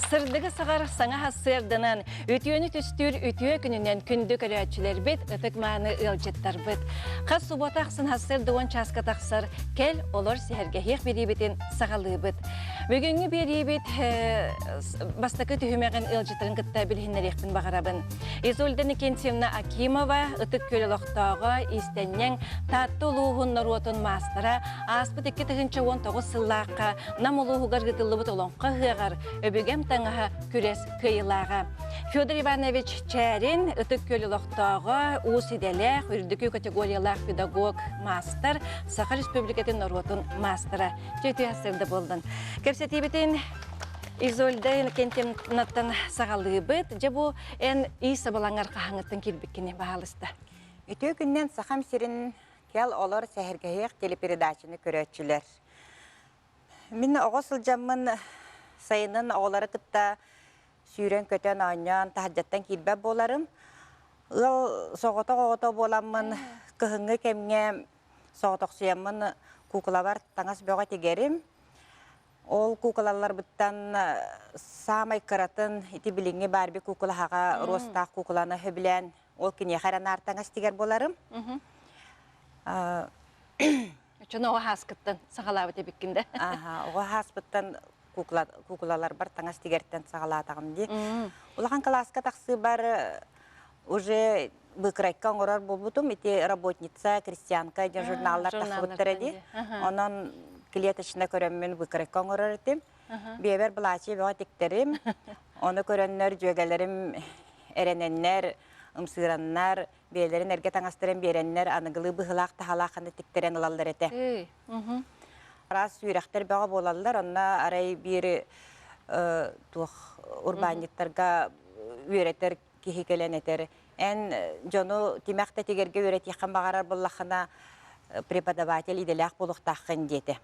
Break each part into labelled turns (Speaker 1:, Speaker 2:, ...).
Speaker 1: Сырдыгы саҕар саҥа сарсыарданан, үтүөнү түстүүр үтүө күнүнэн күндү көрөөччүлэрбит, ытык-мааны ыалдьыттарбыт. Хас субуота ахсын сарсыарда уон чааска тахсар кэл, олор сэһэргэһиэх биэриибитин саҕалыыбыт. Бүгүҥҥү биэриибит бастакы түһүмэҕин ыалдьыттарын кытта билиһиннэриэхпин баҕарабын. Изольда Никентьевна Акимова, Ытык Күөл олохтооҕо, иистэнньэҥ, Таатта улууһун норуотун маастара, ааспыт 2019 сыллаахха Нам улууһугар ыытыллыбыт Олоҥхо ыһыаҕар Өбүгэм таҥаһа күрэс кыайыылааҕа. Федор Иванович Чээрин, Ытык Күөл олохтооҕо, уус идэлээх, үрдүкү категориялаах педагог, маастар, Саха Республикатын норуотун маастара. Үтүө сырда буоллун. Кэпсэтиибитин Изольда Иннокентьевнаттан саҕалыыбыт. Дьэ бу эн ии сабалаҥар хаһаҥыттан киирбиккини баһаалыста.
Speaker 2: Үтүө күннэн Сахам сирин кэл олор сэһэргэһиэх телепередачаны көрөөччүлэр. Мин оҕо сылдьаммын сайынын оҕолору кытта сүүрэн-көтөн оонньоон таһырдьаттан киирбэт буоларым. Ыал соҕотох оҕото буоламмын кыһыҥҥы кэмҥэ соҕотохсуйаммын куукулабар таҥас бөҕө тигэрим. Ол куукулаларбыттан саамай кыратын ити билиҥҥи Барби куукулаһаҕа руостаах куукуланы сөбүлээн ол киниэхэ эрэ наар таҥас тигэр буоларым.
Speaker 1: Оччону оҕо ааскыттан саҕалаабыт эбиккин да.
Speaker 2: Аха, оҕо ааспыттан кукла, кукулаларбар таҥас тигэртэн саҕалаатаҕым дии. Улахан кылааска тахсыыбар уже быкрайка оҥорор буолбутум. Ити работница, крестьянка диэн журналлар тахсыбыттара дии. Онон клеточно көрөммүн быкрайка оҥорор этим. Биэбэр былаачыйа бөҕө тиктэрим. Ону көрөннөр дьүөгэлэрим эрэнэннэр, ымсыыраннар, бэйэлэрин эргэ таҥастарын биэрэннэр аныгылыы быһыылаах таһалаах ханна тиктэрэн ылаллар этэ. Араас үөрэхтэр бөҕө буолаллар, онно арай биир туох урбаанньыттарга үөрэтэр киһи кэлэн этэр. Эн дьону тимэх тэтигэргэ үөрэтиэххин баҕарар буоллаххына преподаватель идэлээх буолуохтааххын диэтэ.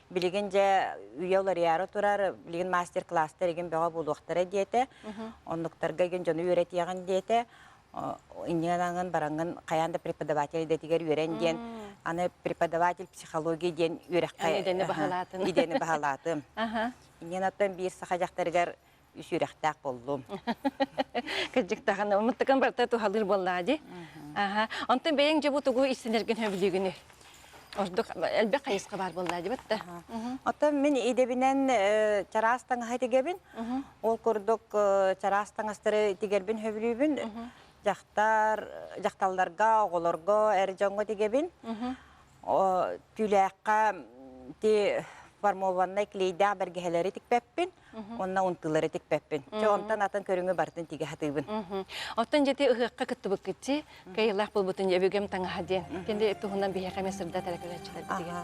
Speaker 2: Билигин дьэ үйэ уларыйаары турар, билигин мастер-класстар игин бөҕө буолуохтара диэтэ. Оннуктарга игин дьону үөрэтиэҕин диэтэ. Иннинэн бараҥҥын хайаан да преподаватель идэтигэр үөрэн диэн, аны преподаватель психологии диэн үөрэххэ
Speaker 1: идэни баһылаатын.
Speaker 2: Идэни баһылаатым. Иннинэн оттон биир саха дьахтарыгар үс үөрэхтээх буоллум.
Speaker 1: Кырдьык даҕаны, умуттукан барыта туһалыыр буоллаҕа дии. Аха. Онтон бэйэҥ дьэ бу тугу истинэргин сөбүлүүгүнүй? Ордук элбэх хайысха баар буоллаа дии батта.
Speaker 2: Оттон мин идэбинэн чараас таҥаһы тигэбин. Ол курдук чараас таҥастары тигэрбин сөбүлүүбүн. Дьахтар, дьахталларга, оҕолорго, эр дьоҥҥо тигэбин. Түүлээххэ ти формованнай клейдээх бэргэһэлэри тикпэппин. Уонна унтыылары тикпэппин. Чэ, онтон атын көрүҥү барытын тигэ сатыыбын.
Speaker 1: Оттон дьэти ыһыахха кыттыбыккытчи, кыайыылаах буолбутун өбүгэм таҥаһа диэн. Кэнди туһунан биһиэхэ эмиэ сырдат эрэ көрөөччүлэрбитигэр.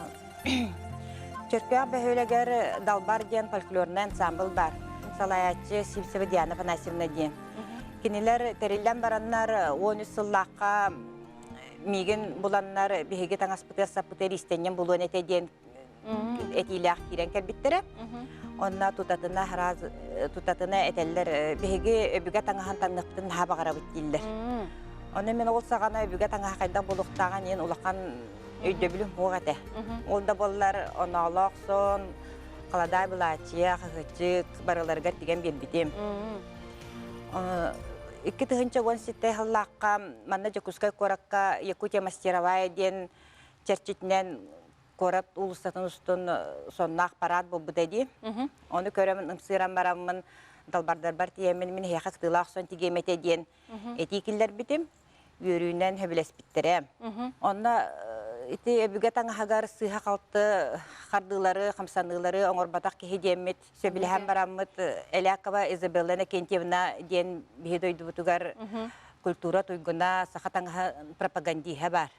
Speaker 2: Чөркөөх бөһүөлэгэр Далбар диэн фольклорнай ансамбл баар. Салайааччы Сивцева Диана Афанасьевна диэн. Кинилэр тэриллэн бараннар 13 сыллаахха миигин буланнар биһиги таҥаспытыгар саппытыгар иистэнньэн булуон этэ диэн этиилээх киирэн кэлбиттэрэ. Онно тутатына тутатына этэллэр биһиги өбүгэ таҥаһын таҥныахпытын наһаа баҕарабыт дииллэр. Ону мин ол саҕана өбүгэ таҥаһа хайдах буолуохтааҕын иһин улахан өйдөбүлүм суох этэ. Ол да буоллар оноолоох сон, халадаай былааччыйа, хаһыаччык барыларыгар тигэн биэрбитим. 2017 сыллаахха манна Дьокуускай куоракка Якутия мастеровая диэн чэрчитинэн куорат уулуссатын устун сонноох парад буолбута дии. Ону көрөмүн ымсыыран бараммын далбардарбар тиийэммин мин эһиэхэ кытыылаах сон тигиэм этэ диэн этии киллэрбитим. Үөрүүнэн сөбүлэспиттэрэ. Онно ити өбүгэ таҥаһыгар сыыһа-халты хардыылары, хамсаныылары оҥорботох киһи диэммит сөбүлэһэн бараммыт Элякова Изабелла Иннокентьевна диэн биһи дойдубутугар культура туйгуна, саха таҥаһа пропагандиһа баар.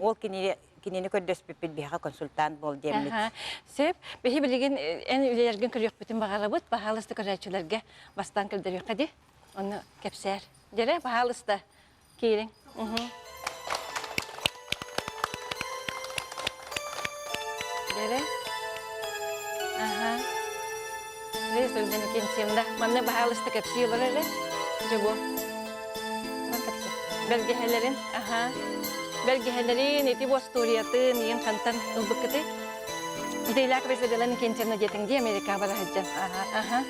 Speaker 2: Ол кини кинини көрдөспүппүт биһиэхэ консультант буол диэммит.
Speaker 1: Сөп. Биһи билигин эн үлэлэргин көрүөхпүтүн баҕарабыт. Баһаалыста көрөөччүлэргэ бастаан көрдөрүөххэ дии. Онно кэпсээр. Дьэрэ, баһаалыста киириҥ. Дьэрэ. Аха. Сылдьан Манна баһаалыста кэпсии олор эрэ. Дьэ бу. Бэргэһэлэрин, аха. Бэргэһэлэрин, ити бу остуоруйатын, иин хантан ылбыккытый? Идейлаах Изабелла Никентьевна диэтиҥ дии Америкаҕа бара сылдьан.
Speaker 2: Аха.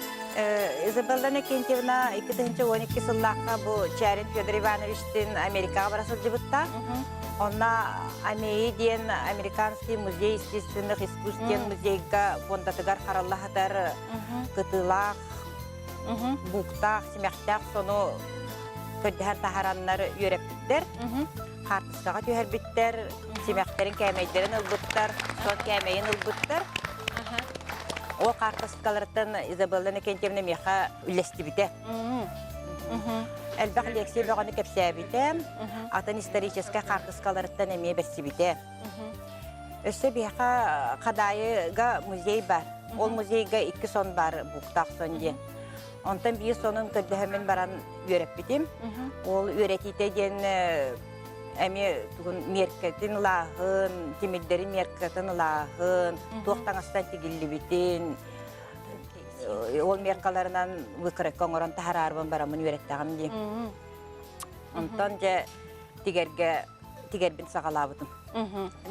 Speaker 2: Изабелла Никентьевна 2012 сыллаахха бу Чярин Федор Ивановичтыын Америкаҕа бара сылдьыбыттаах. Онно АМЕИ диэн Американский музей естественных искусств диэн музейга фондатыгар харалла сытар кытыылаах, бууктаах, симэхтээх сону көрдөһөн таһараннар үөрэппиттэр. Хаартыскаҕа түһэрбиттэр, симэхтэрин кээмэйдэрин ылбыттар, сон кээмэйин ылбыттар. Ол хаартыскаларыттан Изабелла Иннокентьевна миэхэ үллэстибитэ. Элбэх лекция бөҕөнү кэпсээбитэ, атын историческай хаартыскаларыттан эмиэ бэрсибитэ. Өссө биһиэхэ Хадаайыга музей бар. Ол музейга икки сон бар, бууктаах сон диэн. Онтон биир сонун көрдөһөммүн баран үөрэппитим. Ол үөрэтиитэ диэн эмиэ тугун миэркэтин ылааһын, тимирдэрин миэркэтин ылааһын, туох таҥастан тигиллибитин, ол меркаларынан выкройка оҥорон таһаарарбын бараммын үөрэттэҕим дии. Онтон дьэ тигэргэ тигэрбин саҕалаабытым.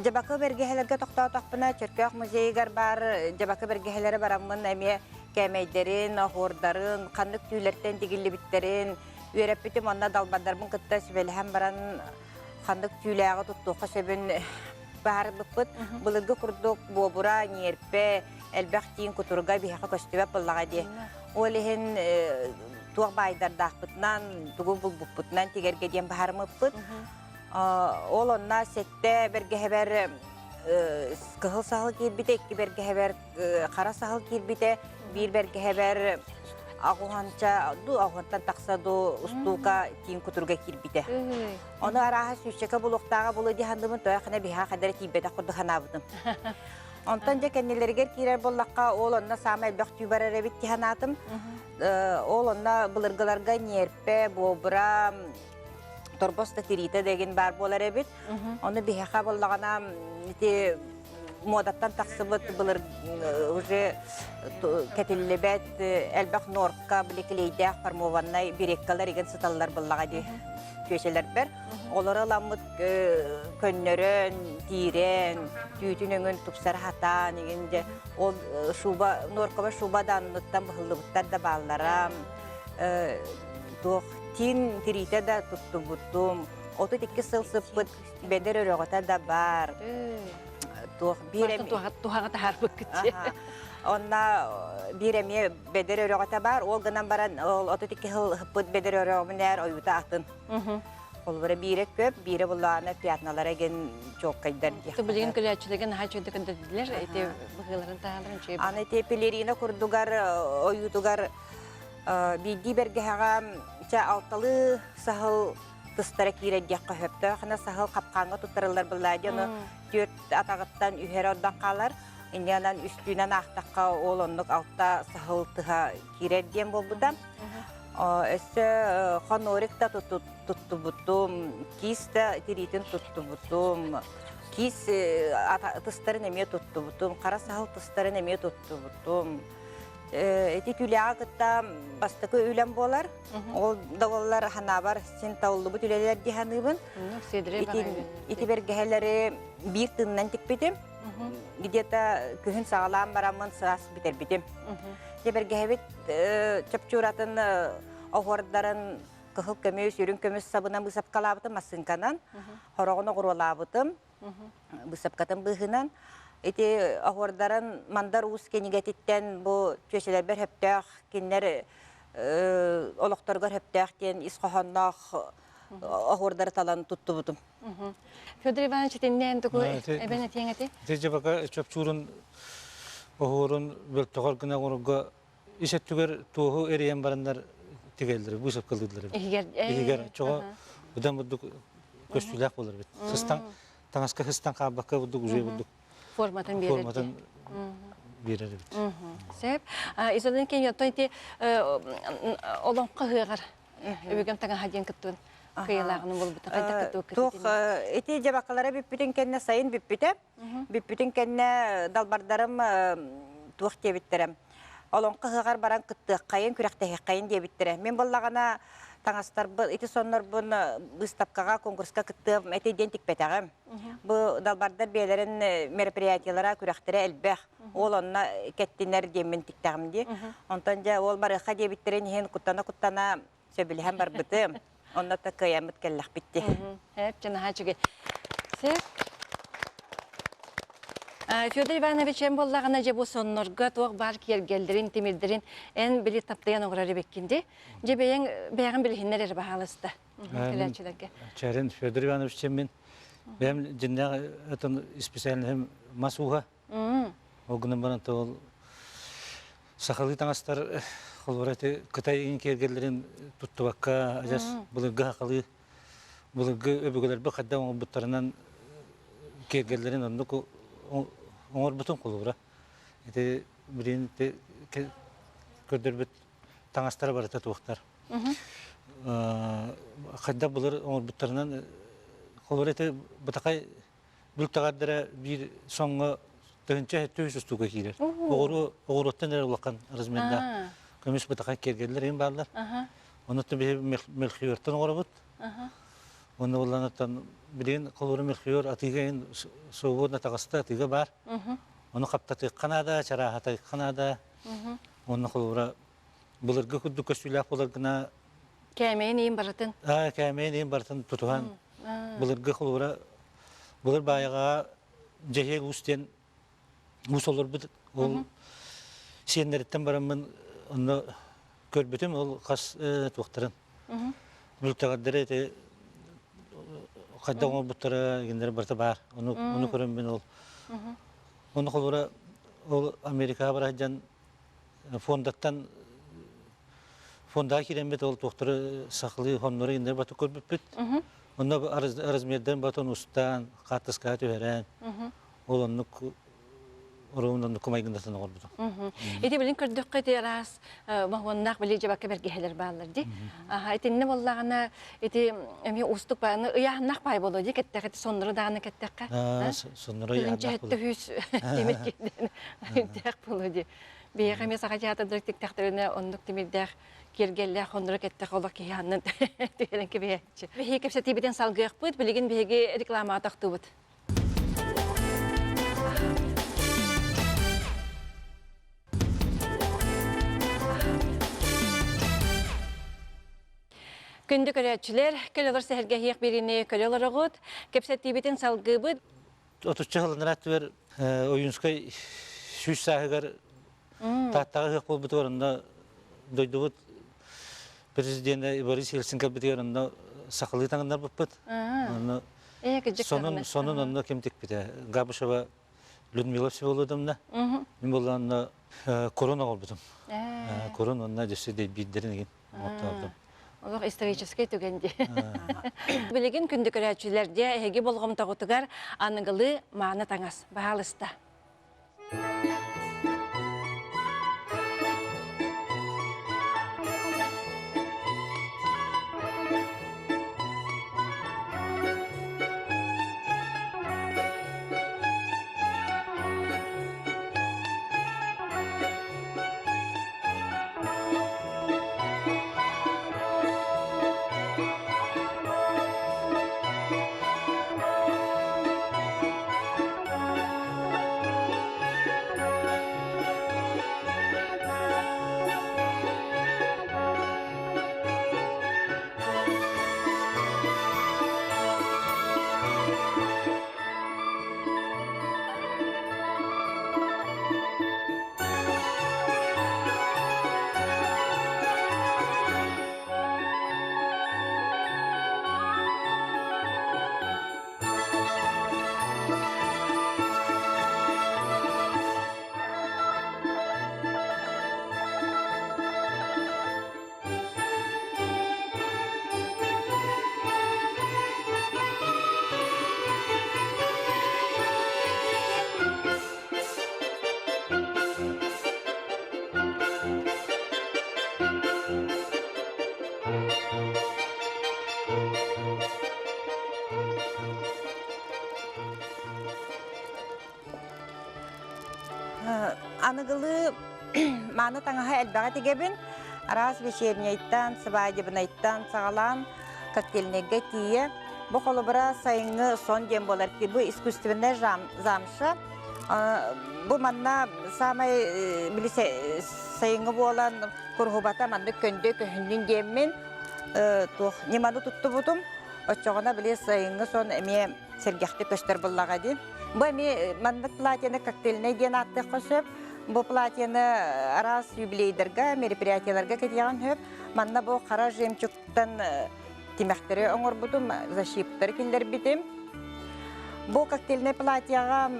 Speaker 2: Дьабакы бэргэһэлэргэ тохтоотохпуна Чөркөөх музейыгар баар дьабакы бэргэһэлэри бараммын эмиэ кээмэйдэрин, оһуордарын, ханнык түүлэртэн тигиллибиттэрин үөрэппитим. Онно далбардарбын кытта сүбэлэһэн баран ханнык түүлээҕи туттуохха сөбүн быһаарбыппыт. Былыргы курдук буобура, ньиэрпэ, элбэх тииҥ кутуруга биһиэхэ көстүбэт буоллаҕа дии. Ол иһин туох баайдардаахпытынан, тугу булбуппутунан тигэргэ диэн быһаарыммыппыт. Ол онно сэттэ бэргэһэбэр кыһыл саһыл киирбитэ, икки бэргэһэбэр хара саһыл киирбитэ, биир бэргэһэбэр аҕуһанча ду аҕуһантан тахса ду устуука тииҥ кутуруга киирбитэ. Ону арааһа сүүсчэкэ булуохтааҕа буолуо дии саныыбын, тоҕо хана биһиэхэ ханна эрэ тиийбэтэх курдук санаабытым. Онтон дьэ кэннилэригэр киирэр буоллахха, ол онно саамай элбэх түү барар эбит дии санаатым. Ол онно былыргыларга ньиэрпэ, буобура, торбос да тириитэ да игин баар буолар эбит. Ону биһиэхэ буоллаҕына ити муодаттан тахсыбыт былыр уже кэтиллибэт элбэх норка, били клейдээх формованнай береккалар игин сыталлар буоллаҕа дии түөсэлэрбэр. Олору ыламмыт көннөрөн, тиирэн, түүтүн өҥүн тупсара сатаан игин дьэ ол шуба норковай шуба да анныттан быһыллыбыттар да бааллара. Туох тиин тириитэ да туттубутум. 32 сыл сыппыт бэдэр өрөҕөтө да баар. Туох биир
Speaker 1: эми туһаҕа таһаарбыккыт.
Speaker 2: Онно биир эмиэ бэдэр өрөҕөтө баар. Ол гынан баран ол 32 сыл ыһыппыт бэдэр өрөҕөбүнээр ойуута атын. Холобура биирэ көп, биирэ буллаҕына пятналара ген чуолкайдар диэх.
Speaker 1: Билигин көлөөччүлэргэ наһаа үчүгэйдик көрдөрдүлэр. Ити быһыыларын таһааларын үчүгэй.
Speaker 2: Аны ити пелерина курдугар ойуутугар биирдии бэргэһэҕэ чэ алталыы саһыл тыстара киирэр диэххэ сөптөөх ана саһыл хапкааҥҥа туттарыллар былаа диэн түөрт атаҕыттан үһэр ордон хаалар инньэнэн үстүүнэн аахтахха ол оннук алта саһыл тыһа киирэр диэн буолбута өссө хонорик да туттубутум киис да тириитин туттубутум киис тыстарын эмиэ туттубутум хара саһыл тыстарын эмиэ туттубутум Ити түүлээҕи кытта бастакы үлэм буолар. Ол да буоллар ханаабар син табыллыбыт үлэлэр дии саныыбын. Ити бэргэһэлэри биир тыынынан тикпитим. Где-то күһүн саҕалаан бараммын саас бүтэрбитим. Дьэ бэргэһэбит чопчууратын оһуордарын кыһыл көмүс, үрүҥ көмүс сабынан быысапкалаабытым массыыҥканан, хороҕун оҕуруолаабытым. Быысапкатын быыһынан ити оһуордарын Мандар Уус кинигэтиттэн бу чүөчэлэрбэр сөптөөх кинилэр олохторугар сөптөөх диэн ис хоһоонноох оһуордары талан туттубутум.
Speaker 1: Федор Иванович итиннээн тугу эбэн этиэҥ эти?
Speaker 3: Ити дьабака чопчуурун оһуорун бөлтөҕөр гына оҥорорго ис өттүгэр туоһу эрийэн бараннар тигэллэр, быысапкалыыллар эбит.
Speaker 1: Иһигэр
Speaker 3: Иһигэр чоҕо быдан бурдук көстүүлээх буолар эбит. Сыстан таҥаска сыстан хаалбакка бурдук уже бурдук
Speaker 1: форматын биэрэр.
Speaker 3: Форматын биэрэр эбит.
Speaker 1: Сөп. Изолин кийин оттон ити олоҥхо ыһыаҕар өбүгэм таҥаһа диэн кыттыбын кыайыылааҕын буолбута. Хайдах кыттыбыккыт?
Speaker 2: Туох ити дьабакалара бүппүтүн кэннэ сайын бүппүтэ. Бүппүтүн кэннэ далбардарым туох диэбиттэрэ. Олоҥхо ыһыаҕар баран кыттыаххайын, күрэхтэһиэххэйин диэбиттэрэ. Мин буоллаҕына таҥастарбын, ити соннорбун быыстапкаҕа, конкурска кыттыам этэ диэн тикпэтэҕим. Бу далбардар бэйэлэрин мероприятиелара, күрэхтэрэ элбэх. Ол онно кэттинэр диэммин тиктэҕим дии. Онтон дьэ ол барыахха диэбиттэрин иһин куттана-куттана сөбүлэһэн барбытым. Онно да кыайаммыт кэллэхпит дии.
Speaker 1: Эп, наһаа үчүгэй. Сеп. Федор Иванович, эн буоллаҕына дьэ бу соннорго туох баар киэргэллэрин, тимирдэрин эн били таптайан оҥорор эбиккин дии. Дьэ бэйэҥ бэйэҕин билиһиннэр эрэ баһаалыста кэлээччилэргэ.
Speaker 3: Чэрин Федор Иванович мин бэйэм дьиннээх этон специальным мас ууһа. Ол гынан баран ол сахалыы таҥастар холобура ити Кытай иҥин киэргэллэрин туттубакка адьас былыргы сахалыы былыргы өбүгэлэрбит хайдах оҥорбуттарынан киэргэллэрин оннук оҥорбутум холобура. Ити билигин ити көрдөрбүт таҥастара барыта туохтар. Хайдах былыр оҥорбуттарынан холобура ити бытахай бүлтэҕэрдэрэ биир соҥҥо тыһыынча төһүс устууга киирэр. Оҕуруо оҕуруоттан эрэ улахан размердаах көмүс бытахай киэргэллэр иһин бааллар. Онуттан биһи мельхиортан оҥоробут. Онно булланаттан билигин холобура мельхиор атыыга иһин свободно таҕыста атыыга баар. Ону хаптатыахха наада, чарааһатыахха наада. Онно холобура былыргы курдук көстүүлээх буолар гына
Speaker 1: Кээмэйин иин барытын.
Speaker 3: Аа, кээмэйин иин барытын тутуһан былыргы холобура былыр баайаҕа Дьэһиэл уус диэн уус олорбут ол сиэннэриттэн бараммын онно көрбүтүм ол хас туохтарын бүлтэҕэрдэрэ ити хайдах оҥорбуттара гиннэр барыта баар ону ону көрөммүн ол ону холобура ол Америкаҕа бара сылдьан фондаттан фондаҕа киирэммит ол туохтары сахалыы хоннору иннэр баты көрбүппүт. Онно размердарын батон устаан, хаартыскаҕа түһэрэн, ол оннук оруун оннук кумайгындатын оҥорбутум.
Speaker 1: Ити билин көрдөххө ити араас моһуоннаах били дьабакка бэргэһэлэр бааллар ди. Аха итиннэ буоллаҕына ити эмиэ уустук бааны ыйааһыннаах баай буолуо ди кэттэххэ ити соннору даҕаны кэттэххэ.
Speaker 3: Соннору ыйааһыннаах буолуо.
Speaker 1: Тыһыынча тимир кирдэн буолуо ди. Биһиэхэ эмиэ саха театрдара тиктэхтэринэ оннук тимирдээх киэргэллээх хонноро кэттэх олох киһи аннын түһэрэн кэбиһээччи. Биһиги кэпсэтиибитин салгыахпыт, билигин биһиги рекламаҕа тохтуубут. Күндү көрөөччүлэр, көл олор сэһэргэһиэх бириини көрө олороҕут, кэпсэтиибитин салгыыбыт.
Speaker 3: Отучча сылынара түгэр Ойуунскай сүүс сааһыгар Тааттаҕа ыһыах буолбутугар онно дойдубут президенэ Борис Ельцин кэлбитигэр онно сахалыы таҥыннарбыппыт. Онно сонун сонун онно ким тикпитэ? Габышева Людмила Всеволодовна. Мин буолла онно курун оҕорбутум. Курун онно дьөссө дэйбиирдэрин игин оҥортоордум.
Speaker 1: Олох историческай түгэн дии. Билигин күндү көрөөччүлэргэ эһиги болҕомтоҕутугар аныгылыы мааны таҥас. Баһаалыста.
Speaker 2: Аныгылыы Мааны таҥаһа элбэҕи тигэбин. Араас вечерняйтан, свадебнайтан саҕалаан коктейльнайга тиийэ. Бу холобура сайыҥҥы сон диэн буолар. Бу искусственная замша. Бу манна саамай били сайыҥҥы буолан куруһубата маннык көндө көһүннүн диэммин туох ньыманы туттубутум. Оччоҕуна били сайыҥҥы сон эмиэ сэргэхтик көстөр буоллаҕа дии. Бу эмиэ маннык платьены коктейльнай диэн ааттыахха сөп. Бу платьены араас юбилейдарга, мероприятиеларга кэтиэҕин сөп. Манна бу хара жемчугтан тимэхтэри оҥорбутум, защиптары киллэрбитим. Бу коктейльнай платьеҕа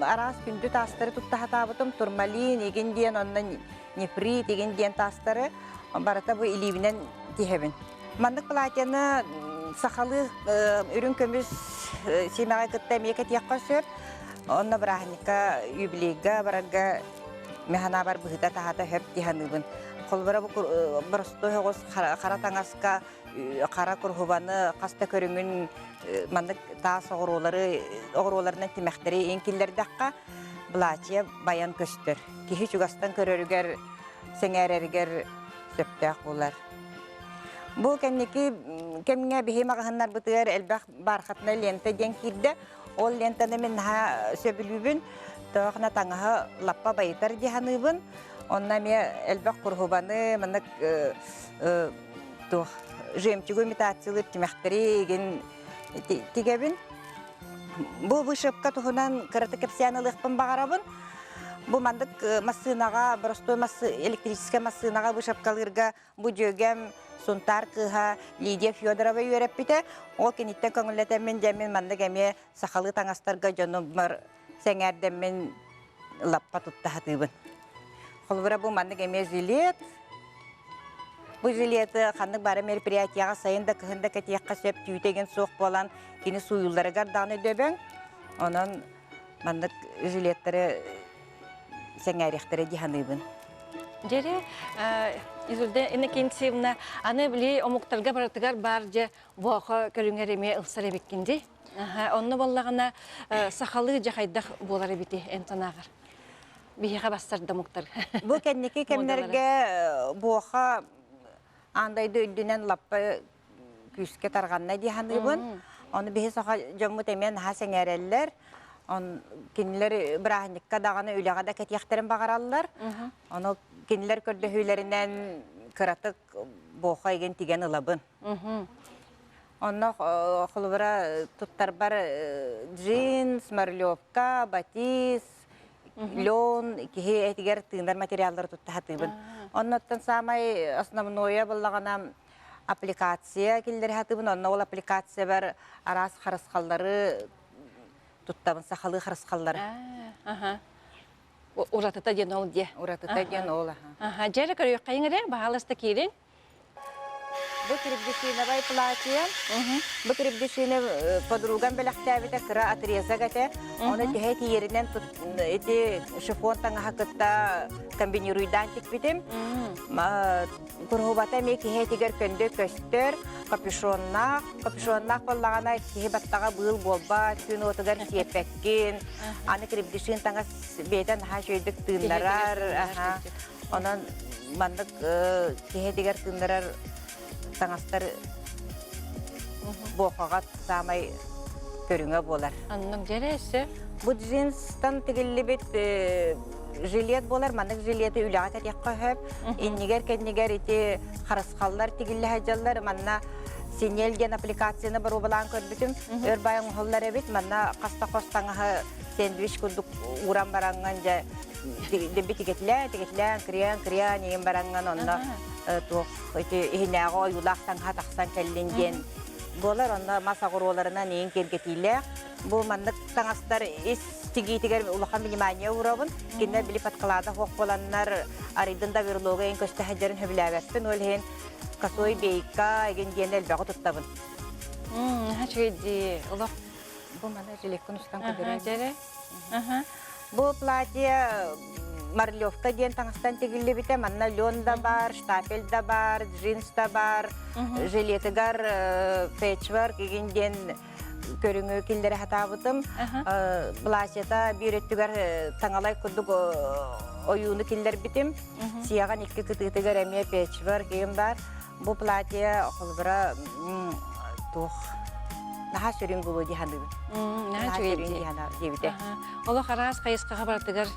Speaker 2: араас күндү таастары тутта сатаабытым. Турмалин, игин диэн, онно нефрит, игин диэн таастары барыта бу илиибинэн тиһэбин. Маннык платьены сахалыы үрүҥ көмүс сиэмэҕэ кытта эмиэ кэтиэххэ сөп. Онно бырааһынньыкка, юбилейга барарга механабар быһыта-таһата хөп дии саныыбын. Холобура бу боростуой соҕус хара таҥаска хара куруһубаны хас да көрүҥүн маннык таас оҕуруолары оҕуруоларынан тимэхтэри иҥ киллэрдэххэ былаачыйа байан көстөр. Киһи чугастан көрөрүгэр, сэҥээрэригэр сөптөөх буолар. Бу кэнники кэмҥэ биһи маҕаһыыннарбытыгар элбэх бархатная лента диэн киирдэ. Ол лентаны мин наһаа сөбүлүүбүн. Тоохна таҥаһы лаппа байытар дии саныыбын. Онно эмиэ элбэх куруһубаны, маннык туох жемчугу имитациялыыр тимэхтэри игин тигэбин. Бу вышивка туһунан кыратык кэпсээн ылыахпын баҕарабын. Бу маннык массыынаҕа, боростуой электрическэй массыынаҕа вышивкалыырга бу дьүөгэм Сунтаар кыыһа Лидия Федорова үөрэппитэ. Ол киниттэн көҥүллэтэммин дьэ мин маннык эмиэ сахалыы таҥастарга дьонуммар сэҥээрдэммин лаппа тутта сатыыбын. Холобура бу маннык эмиэ жилет. Бу жилеты ханнык бары мероприятияҕа сайын да кыһын да кэтиэххэ сөп түүтэ игин суох буолан кини сууйулларыгар даҕаны дөбөҥ. Онон маннык жилеттары сэҥээриэхтэрэ дии саныыбын.
Speaker 1: Дьэри, Изольда Иннокентьевна, аны били омуктарга барытыгар баар дьэ буоха көрүҥэр эмиэ ылсар эбиккин дии. Онно буоллаҕына сахалыы дьэ хайдах буолар эбити эн санааҕар? Биһиэхэ бассар да омуктар.
Speaker 2: Бу кэнники кэмнэргэ буоха аан дойду үрдүнэн лаппа күүскэ тарҕанна дии саныыбын. Ону биһи саха дьоммут эмиэ наһаа сэҥээрэллэр. Он кинилэр бырааһынньыкка даҕаны үлэҕэ да кэтиэхтэрин баҕараллар. Ону кинилэр көрдөһүүлэринэн кыратык буоха игин тигэн ылабын. Онно холобура туттарбар джинс, марлевка, батис, лен киһи этигэр тыынар материаллары тутта сатыыбын. Оннуттан саамай основное буоллаҕына аппликация киллэрэ сатыыбын. Онно ол аппликациябар араас харысхаллары туттабын, сахалыы харысхаллары.
Speaker 1: Уратыта диэн ол диэ.
Speaker 2: Уратыта диэн ол.
Speaker 1: Аха, дьэ эрэ көрүөххэйиҥ эрэ, баһаалыста киириҥ.
Speaker 2: Бу крепдешиновай платье. Бу крепдешины подругам бэлэхтээбитэ кыра отрезок этэ. Ону төһө тиийэринэн ити шифон таҥаһа кытта комбинируйдаан тикпитим. Куруһубата эмиэ киһи этигэр көндө көстөр, капюшоннаах. Капюшоннаах буоллаҕына киһи баттаҕа быыл буолбат, күн уотугар сиэппэккин. Аны крепдешин таҥас бэйэтэ наһаа үчүгэйдик тыыннарар. Онон маннык киһи этигэр тыыннарар таҥастар буохаҕа саамай көрүҥэ буолар.
Speaker 1: Оннук дьэрэ өссө?
Speaker 2: Бу джинстан тигиллибит жилет буолар. Маннык жилеты үлэҕэ кэтиэххэ сөп. Иннигэр-кэннигэр ити харысхаллар тигиллэ сылдьаллар. Манна Синель диэн аппликацияны боруобалаан көрбүтүм. Өр бай оҥоһуллар эбит. Манна хаста хос таҥаһы сэндвич курдук ууран бараҥҥын дьэ дэби тигэтилээн тигэтилээн кырыйан кырыйан иһин бараҥҥын онно туох ити иһинээҕи ойуулаах таҥаһа тахсан кэллин диэн буолар онно мас оҕуруоларынан иин киэргэтиилээх бу маннык таҥастар ис тигиитигэр улахан внимание уурабын кинилэр били подкалаада суох буоланнар арыйдын да берлога иин көстө сылдьарын сөбүлээбэппин ол иһин косой бейка игин диэн элбэҕи туттабын
Speaker 1: Үчүгэй дии олох
Speaker 2: Бу маны жилеккин устан көрдөрөйүн. Бу платье марлевка диэн таҥастан тигиллибитэ. Манна лен да бар, штапель да бар, джинс да бар, жилетыгар пэтчворк игин диэн көрүҥү киллэрэ сатаабытым. Платьета биир өттүгэр таҥалай курдук ойууну киллэрбитим. Сиэҕин икки кытыытыгар эмиэ печвер киин бар. Бу платье холобура туох наһаа сүрүн булуу дии саныыбын.
Speaker 1: Наһаа үчүгэй дии.
Speaker 2: диэбитэ.
Speaker 1: Олох араас хайысхаҕа барытыгар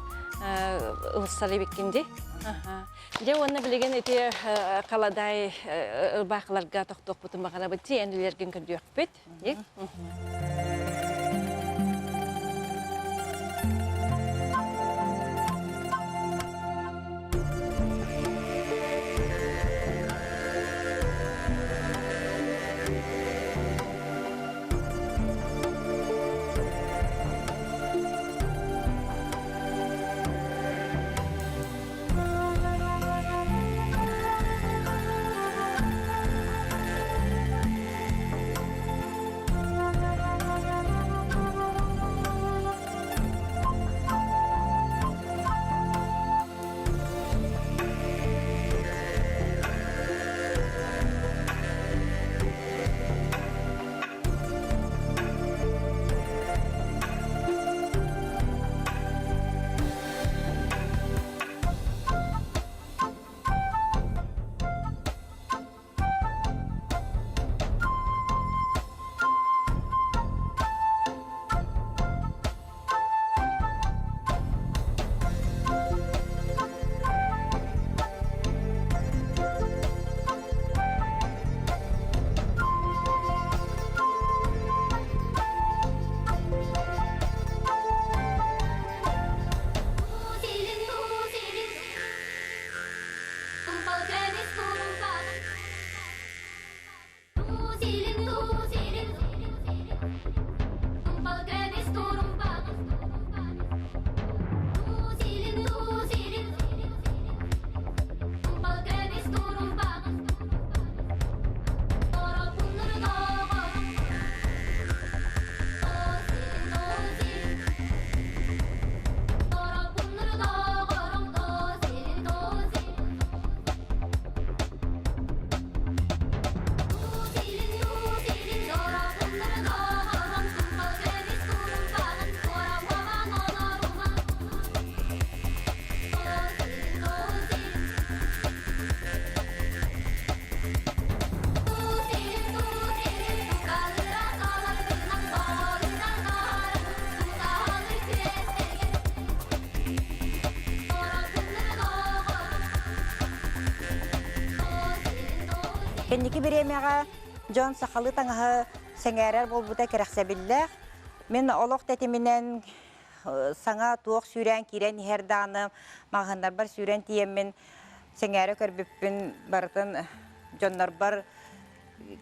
Speaker 1: ылсар эбиккин дии. Дьэ уонна билигин ити халадаай ырбаахыларга тохтуохпутун баҕарабыт дии эн үлэргин көрдүөхпүт.
Speaker 2: Кэнники бириэмэҕэ дьон сахалыы таҥаһы сэҥээрэр буолбута кэрэхсэбиллээх. Мин олох тэтиминэн саҥа туох сүүрээн киирэн иһэр даҕаны маҕаһыыннарбар сүүрэн тиийэммин сэҥээрэ көрбүппүн барытын дьоннорбор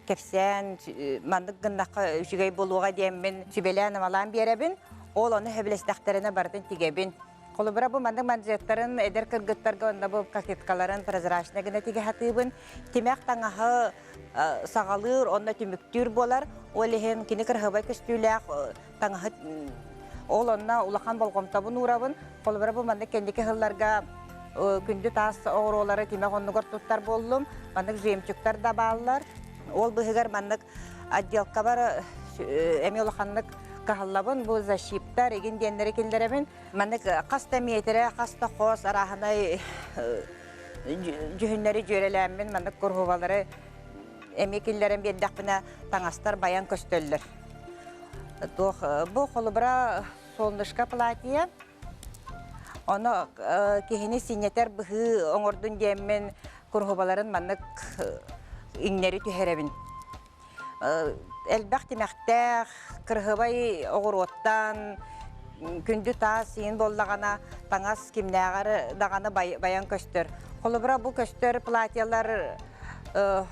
Speaker 2: кэпсээн маннык гыннахха үчүгэй буолуоҕа диэммин сүбэлээн-амалаан биэрэбин. Ол ону сөбүлэстэхтэринэ барытын тигэбин. Холобура бу маннык манжеттарын эдэр кыргыттарга онно бу кокеткаларын прозрачный гына тигэ сатыыбын. Тимэх таҥаһы саҕалыыр, онно түмүктүүр буолар. Ол иһин кини кыраһыабай көстүүлээх таҥаһы ол онно улахан болҕомтобун уурабын. Холобура бу маннык кэнники сылларга күндү таас оҕуруолары тимэх оннугар туттар буоллум. Маннык жемчугтар да бааллар. Ол быһыгар маннык отделкабар эмиэ улаханнык кыһаллабын. Бу защиптар игин диэннэри киллэрэбин. Маннык хас да миэтэрэ, хас да хос арааһынай дьүһүннэри дьүөрэлээммин маннык куруһубалары эмиэ киллэрэн биэрдэхпинэ таҥастар байан көстөллөр. Туох бу холобура солнышко платье ону киһини синньэтэр быһыы оҥордун диэммин куруһубаларын маннык иҥнэри түһэрэбин. Элбэх тимэхтээх, кырыһыбай оҕуруоттан, күндү таас иин буоллаҕына таҥас кимнээҕэр даҕаны байан көстөр. Холобура бу көстөр платьелар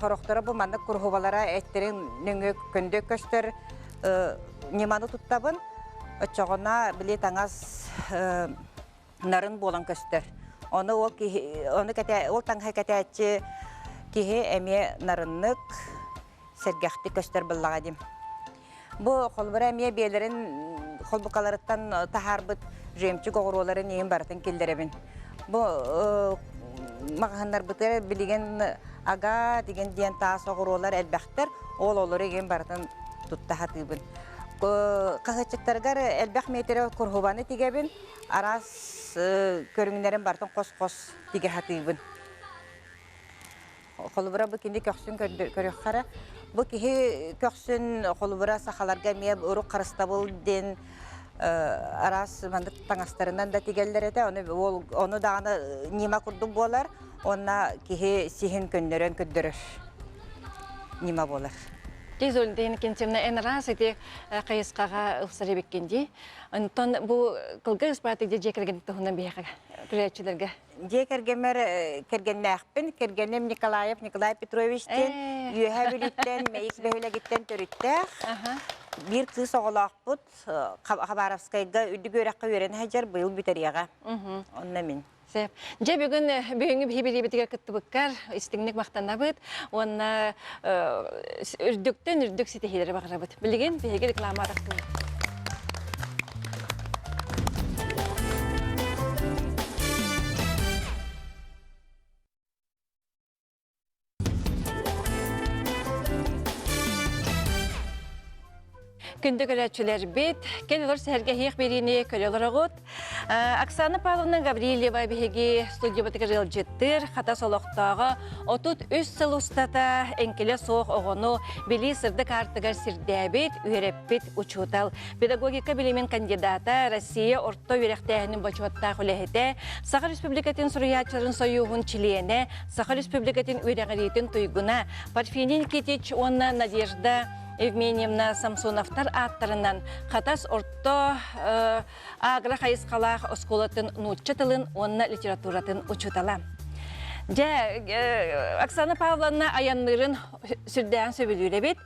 Speaker 2: сорохторо бу маннык куруһубалара эттэрин нөҥүө көндө көстөр ньыманы туттабын. Оччоҕуна били таҥас нарын буолан көстөр. Ону ол киһи ону кэтэ ол таҥаһы кэтээччи киһи эмиэ нарыннык сэргэхтик көстөр буоллаҕа дим. Бу холбура эмиэ биэлэрин холбукаларыттан таһаарбыт жемчуг оҕуруоларын иһин барытын киллэрэбин. Бу маҕаһыннарбытыгар билигин ага деген диэн таас оҕуруолар элбэхтэр. Ол олору игин барытын тутта сатыыбын. Хаһыаччыктарыгар элбэх метрэ курһубаны тигэбин, араас көрүҥнэрин барытын хос-хос тигэ сатыыбын. Холобура, бу кини көхсүн көрүөххэ эрэ. Бу киһи көхсүн холобура сахаларга эмиэ урук харыстабыл диэн араас маннык таҥастарынан да тигэллэр этэ. Ону, ол, ону даҕаны ньыма курдук буолар. Уонна киһи сиһин көннөрөн көрдөрөр ньыма буолар.
Speaker 1: Изольдин Кентьевна эн араас ити хайысхаҕа ылсар эбиккин дии. Онтон бу кылгас ыспааты дьиэ кэргэн туһунан биһиэхэ көрөөччүлэргэ
Speaker 2: Дьиэ кэргэммэр кэргэннээхпин. Кэргэним Николаев Николай Петрович диэн Үөһээ Бүлүүттэн, Мэйик бөһүөлэгиттэн төрүттээх. Биир кыыс оҕолоохпут. Хабаровскайга үрдүк үөрэххэ үөрэнэ сылдьар, быйыл бүтэриэҕэ. Онно мин.
Speaker 1: Сөп. Дьэ бүгүн бүгүҥҥү биһи билиибитигэр кыттыбыккар истиҥник махтанабыт уонна үрдүктэн үрдүк ситиһиилэри баҕарабыт. Билигин биһиги реклама тахсыбыт. Күндү көрөөччүлэрбит, кэл олор сэһэргэһиэх биэриини көрө олороҕут. Оксана Павловна Гаврильева биһиги студиябытыгар ыалдьыттыыр, Хатас олохтооҕо 33 сыл устата эҥкилэ суох оҕону билии сырдык аартыгар сирдээбит, үөрэппит учуутал, педагогика билимин кандидата, Россия орто үөрэхтээһинин бочуоттаах үлэһитэ, Саха Республикатын суруйааччыларын сойууһун чилиэнэ, Саха Республикатын үөрэҕириитин туйгуна Парфений Никитич уонна Надежда Евменьевна Самсоновтар ааттарынан Хатас орто агро хайысхалаах оскуолатын нуучча тылын уонна литературатын учуутала. Дьэ, Оксана Павловна айанныырын сүрдээҕин сөбүлүүр эбит.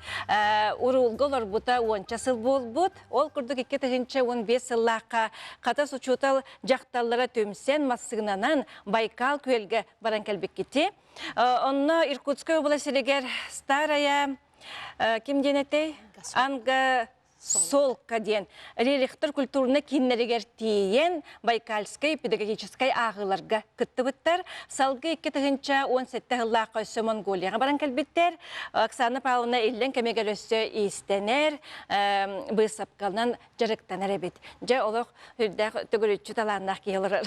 Speaker 1: Уруулга олорбута уонча сыл буолбут. Ол курдук 2015 сыллаахха Хатас учуутал дьахталлара түмсэн массыынанан Байкал күөлгэ баран кэлбиккити. Онно Иркутскай область сиригэр Старая ким диэн этэй? Анга Солка диэн рерихтэр культурнай кииннэригэр тиийэн Байкальскай педагогическай ааҕыыларга кыттыбыттар. Салгыы 2017 сыллаахха өссө Монголияҕа баран кэлбиттэр. Оксана Павловна иллэҥ кэмигэр өссө иистэнэр, быысапканан дьарыктанар эбит. Дьэ, олох үрдээх төгүрүччү талааннаах киһи олорор.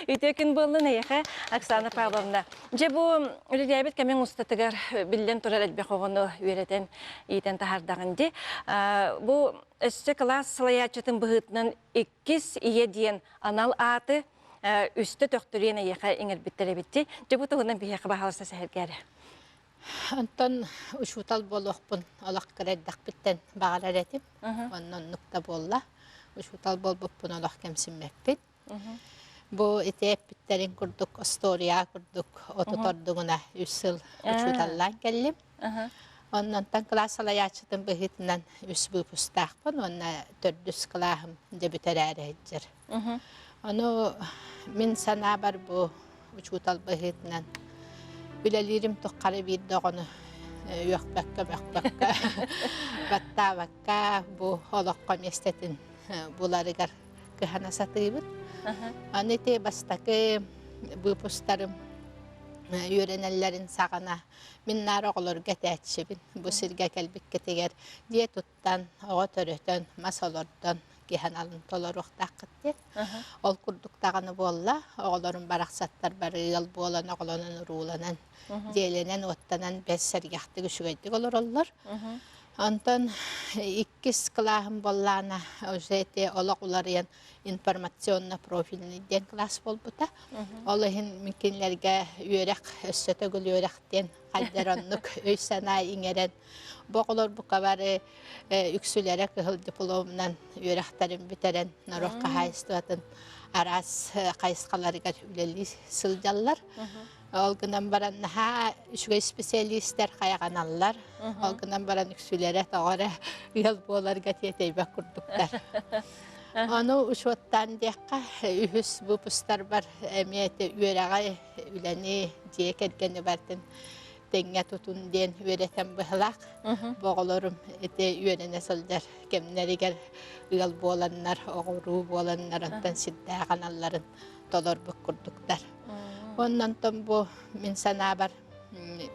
Speaker 1: Үтүө күн буоллун эйиэхэ, Оксана Павловна. Дьэ, бу үлэлээбит кэмиҥ устатыгар биллэн турар элбэх оҕону үөрэтэн, иитэн таһаардаҕын дии. Бу өссө кылаас салайааччытын быһыытынан иккис ийэ диэн анал ааты үстэ төхтүрүйэн эйиэхэ иҥэрбиттэр эбит дии. Дьэ, бу туһунан биһиэхэ баһаалыста сэһэргээр.
Speaker 4: Онтон учуутал буолуохпун олох кыра эрдэхпиттэн баҕарар этим. Онно оннук да буолла. Учуутал буолбуппун олох кэмсиммэппин. Бу ити эппиттэрин курдук остуоруйа курдук отут ордугуна үс сыл учууталлаан кэллим. Оннонтон кылаас салайааччытын быһыытынан үс выпустаахпын уонна төрдүс кылааһым дьэ бүтэрээри сылдьар. Ону мин санаабар бу учуутал быһыытынан үлэлиирим туххары биир да оҕону үөхпэккэ, мөхпөккө, баттаабакка бу олоххо миэстэтин буларыгар кыһана сатыыбыт. Аны ити бастакы выпустарым үөрэнэллэрин саҕана мин наар оҕолорго этээччибин. Бу сиргэ кэлбиккитигэр дьиэ туттан, оҕо төрөтөн, мас олордон киһи аналын толоруохтааххыт диэн. Ол курдук даҕаны буолла. Оҕолорум барахсаттар бары ыал буолан, оҕолонон-урууланан, дьиэлэнэн-уоттанан бэс сэргэхтик үчүгэйдик олороллор. Онтон иккис кылааһым буоллаана уже ити олох уларыйан информационно-профильный диэн кылаас буолбута. Ол иһин мин кинилэргэ үөрэх, өссө төгүл үөрэх диэн хайдар оннук өй-санаа иҥэрэн бу оҕолор бука бары үксүлэрэ кыһыл дипломунан үөрэхтэрин бүтэрэн норуот хаһаайыстыбатын араас хайысхаларыгар үлэлии сылдьаллар. Ол гынан баран наһаа үчүгэй специалистэр хайҕаналлар. Ол гынан баран үксүлэрэ тоҕо эрэ ыал буоларга тиэтэйбэт курдуктар. Ону учуоттаан диэххэ, үһүс выпустарбар эмиэ үөрэҕи, үлэни, дьиэ кэргэни бардын тэҥҥэ тутун диэн үөрэтэн быһылаах. Бу оҕолорум ити үөрэнэ сылдьар кэмнэригэр ыал буоланнар, оҕуруу буоланнар, онтон сирдээх аналларын толорбут курдуктар. Оннонтон бу мин санаабар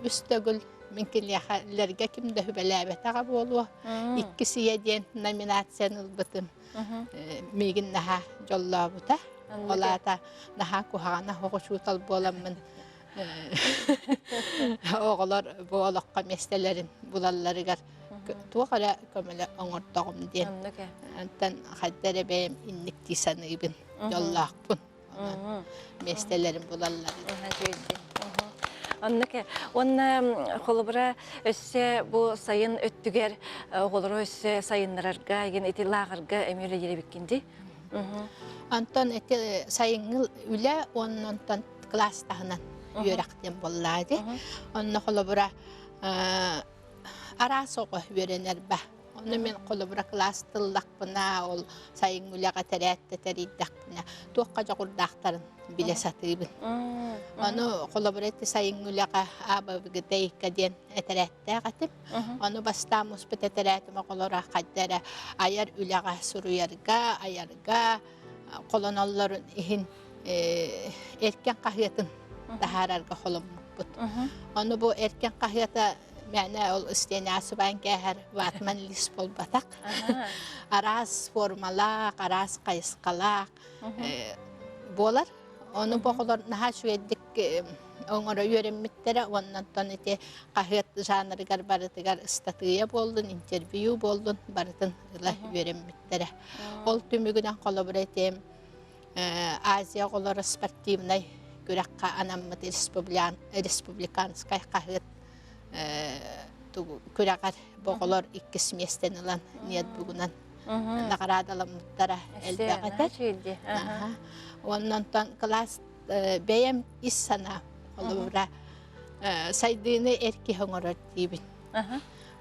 Speaker 4: үс төгүл Мин киниэхэлэргэ ким да сүбэлээбэтэҕэ буолуо. Иккис ийэ диэн номинацияны ылбытым. Миигин наһаа дьоллообута. Ол аата наһаа куһаҕана оҕо учуутал буоламмын оҕолор бу олоххо миэстэлэрин булалларыгар туох эрэ көмөлө оҥордоҕум диэн. Онтон хайда эрэ бэйэм инник дии саныыбын, дьоллоохпун. Миэстэлэрин булаллар.
Speaker 1: Оннук уонна холобура өссө бу сайын өттүгэр оҕолору өссө сайыннарарга ген ити лааҕырга эмиэ үлэлиир дии.
Speaker 4: Онтон ити сайыҥҥы үлэ уонна онтон кылаас таһынан үөрэх диэн буоллаа дии. Онно холобура араас оҕо үөрэнэр ба. Ону мин холобура кылаас тыллахпына, ол сайыҥҥы үлэҕэ тэрээттэ тэрийдэхпинэ, туохха дьоҕурдаахтарын билэ сатыыбын. Ону холобура ити сайыҥҥы үлэҕэ АБВГД диэн этэрээттээх этим. Ону бастаан муспут этэрээтим оҕолоро хайда эрэ айар үлэҕэ суруйарга, айарга холоноллорун иһин эркин хаһыатын таһаарарга холоммуппут. Ону бу эркин хаһыата мээнэ ол истиэнэ сыбаан кээһэр ватман лист буолбатах. Араас формалаах, араас хайысхалаах буолар. Ону бу оҕолор наһаа үчүгэйдик оҥоро үөрэммиттэрэ уонна онтон ити хаһыат жанрыгар барытыгар ыстатыйа буоллун, интервью буоллун барытын ыла үөрэммиттэрэ. Ол түмүгүнэн холобура ити Азия оҕолоро спортивнай күрэххэ анаммыт республиканскай хаһыат күрэҕэр бу оҕолор иккис миэстэни ылан ниэтбугунан наҕараадаламмыттара элбэх этэ. Уонна онтон кылаас бэйэм ис санаа холобура сайдыыны эр киһи оҥорор диибин.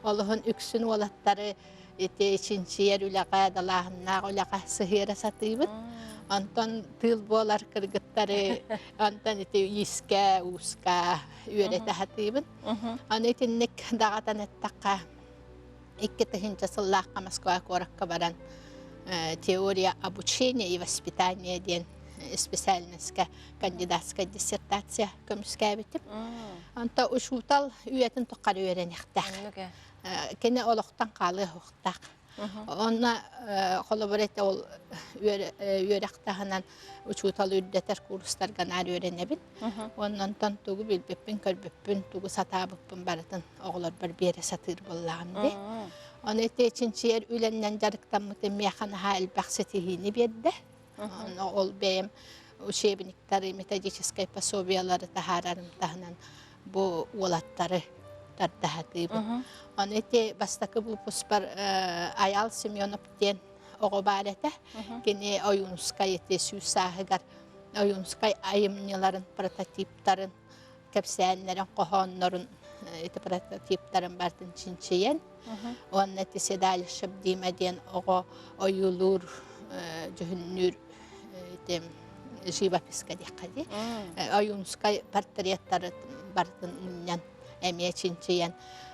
Speaker 4: Олуһун үксүн уолаттары ити чинчийэр үлэҕэ, далааһыннаах үлэҕэ сыһыара сатыыбыт. Онтон тыыл буолар кыргыттары онтон ити иискэ, ууска үөрэтэ сатыыбын. Аны итинник даҕатан эттэххэ, 2000 сыллаахха Москва куоракка баран теория обучения и воспитания диэн специальноска кандидатскай диссертация көмүскээбитим. Онто учуутал үйэтин тухары үөрэниэхтээх. Кини олохтон хаалыа суохтаах. Онно холобур этэ ол үөрэх таһынан учуутал үрдэтэр курстарга наар үөрэнэбин. Уонна онтон тугу билбиппин, көрбүппүн, тугу сатаабыппын барытын оҕолорбор биэрэ сатыыр буоллаҕым дии. Ону ити чинчийэр үлэннэн дьарыктаммытым миэхэ наһаа элбэх ситиһиини биэрдэ. Онно ол бэйэм учебниктары, методическай пособиелары таһаарарым таһынан бу уолаттары тардаһатыыбын. Ону ити бастакы выпускпар Айаал Семенов диэн оҕо баар этэ. Кини Ойуунускай ити сүүс сааһыгар Ойуунускай айымньыларын, прототиптарын, кэпсээннэрин, хоһооннорун ити прототиптарын барытын чинчийэн уонна ити Седалищев Дима диэн оҕо ойуулуур, дьүһүннүүр ити живописка диэххэ дии. Ойуунускай портреттары барытын мунньан эмиэ чинчийэн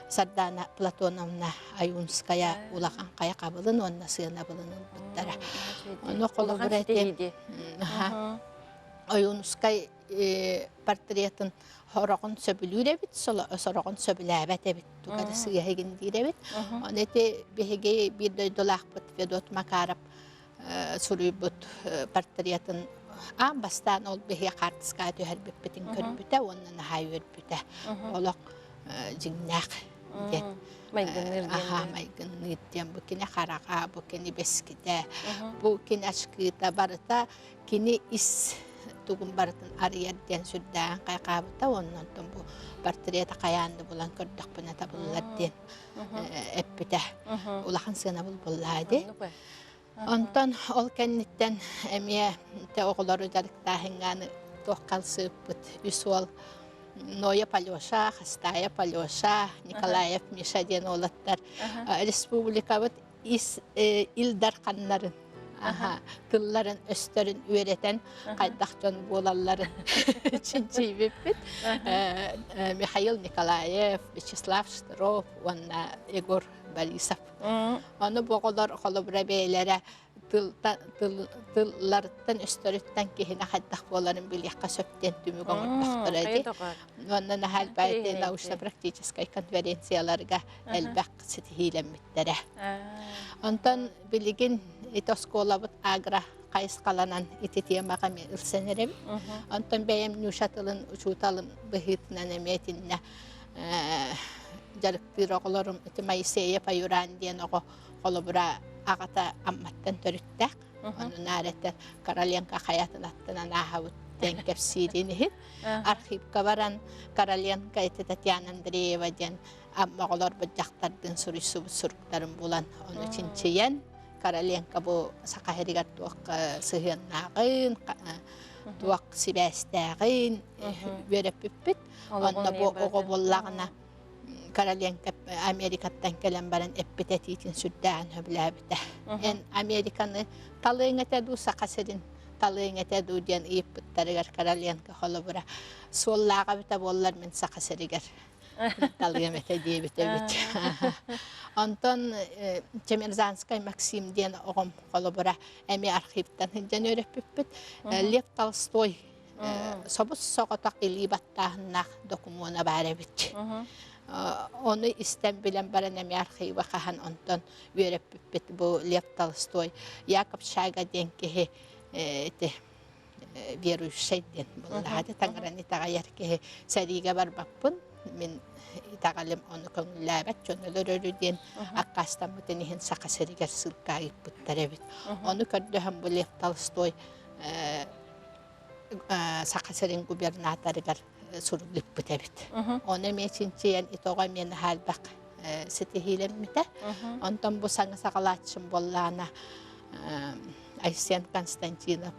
Speaker 4: Сардаана Платоновна Ойуунская улахан хайа хабылын уонна сыанабылын ылбыттара. Ону холобура ити Ойуунускай портретын сороҕун сөбүлүүр эбит, сороҕун сөбүлээбэт эбит, туга да сыыһа диир эбит. Ону ити биһиги биир дойдулаахпыт Федот Макаров суруйбут портретын аан бастаан ол биһиги хаартыскаҕа түһэрбиппитин көрбүтэ уонна наһаа үөрбүтэ. Олох дьиҥнээх диэн.
Speaker 1: Майгынныыр диэн.
Speaker 4: Аха, майгынныыр диэн. Бу кини хараҕа, бу кини бэскитэ, бу кини ачкыыта барыта кини ис тугун барытын арыйар диэн сүрдээҕин хайҕаабыта уонна онтон бу портрета хайаан да булан көрдөхпүнэ табыллар диэн эппитэ. Улахан сыанабыл буоллаа дии. Онтон ол кэнниттэн эмиэ оҕолору дьарыктааһыҥҥа туох халсыыппыт үс уол Ноя Палеша, Хастая Палеша, Николаев Миша диэн уолаттар республикабыт ис Ил Дарханнарын тылларын өстөрүн үөрэтэн хайдах дьон буолалларын чинчийбиппит. Михаил Николаев, Вячеслав Штыров уонна Егор Борисов. Ону бу оҕолор холобура бэйэлэрэ Тылларыттан өстөрүттэн киһини хайдах буоларын билиэххэ сөп диэн түмүк оҥордохторо ди. Уонна наһаа элбэх научно-практическай конференцияларга элбэх ситиһиилэммиттэрэ. Онтон билигин ити оскуолабыт агро хайысхаланан ити темаҕа эмиэ ылсан эрэбит. Онтон бэйэм нюша тылын учууталым быһыытынан эмиэ итиннэ дьарыктыыр оҕолорум ити Моисеев Аюран диэн оҕо холобура аҕата Амматтан төрүттээх. Ону наар этэр Короленко хайатын аттынан ааһабыт диэн кэпсиирин иһин архивка баран Короленко ити Татьяна Андреева диэн Амма оҕолорбут дьахтардыын суруйсубут суруктарын булан ону чинчийэн Короленко бу Саха сиригэр туох сыһыаннааҕын, туох сибээстээҕин үөрэппиппит. Онно бу оҕо буоллаҕына Короленко Америкаттан кэлэн баран эппит этиитин сүрдээҕин сөбүлээбитэ. Эн Американы талыаҥ этэ дуу, Саха сирин талыаҥ этэ дуу диэн ыйыппыттарыгар Короленко холобура суоллааҕа эбитэ буоллар мин Саха сиригэр талыам этэ диэбит эбит. Онтон Чемерзанскай Максим диэн оҕом холобура эмиэ архивтан сылдьан үөрэппиппит. Лев Толстой собус соҕотох илии баттааһыннаах докумуона баар эбит. Ону истэн билэн баран эмиэ архива хаһан онтон үөрэппиппит бу Лев Толстой Яков Шага диэн киһи ити верующай диэн буоллаҕа таҥараны итэҕэйэр киһи сэриигэ барбаппын мин итэҕэлим ону көҥүллээбэт дьон өлөрөрү диэн аккаастаммытын иһин Саха сиригэр сыылка ыыппыттар эбит. Ону көрдөһөн бу Лев Толстой Саха сирин губернаторыгар сурук ыыппыт эбит. Ону эмиэ чинчийэн итоҕо эмиэ наһаа элбэх ситиһиилэммитэ. Онтон бу саҥа саҕалааччым буоллаана Айсен Константинов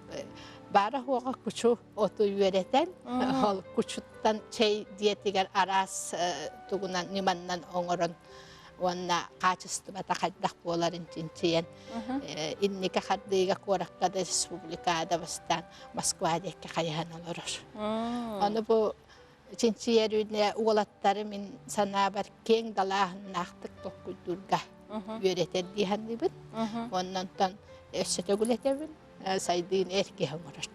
Speaker 4: баара-суоҕа кучу оту үөрэтэн, ол кучуттан чэй диэтигэр араас тугунан ньыманнан оҥорон уонна хаачыстыбата хайдах буоларын чинчийэн инники хардыыга куоракка да республикаҕа да бастаан Москва диэки хайыһан олорор. Ону бу чинчийэр үүнэ уолаттары мин санаабар киэҥ далааһыннаахтык толкуйдуурга үөрэтэр дии саныыбын. Уонна онтон өссө төгүл этэбин, сайдыыны эр киһи оҥорор.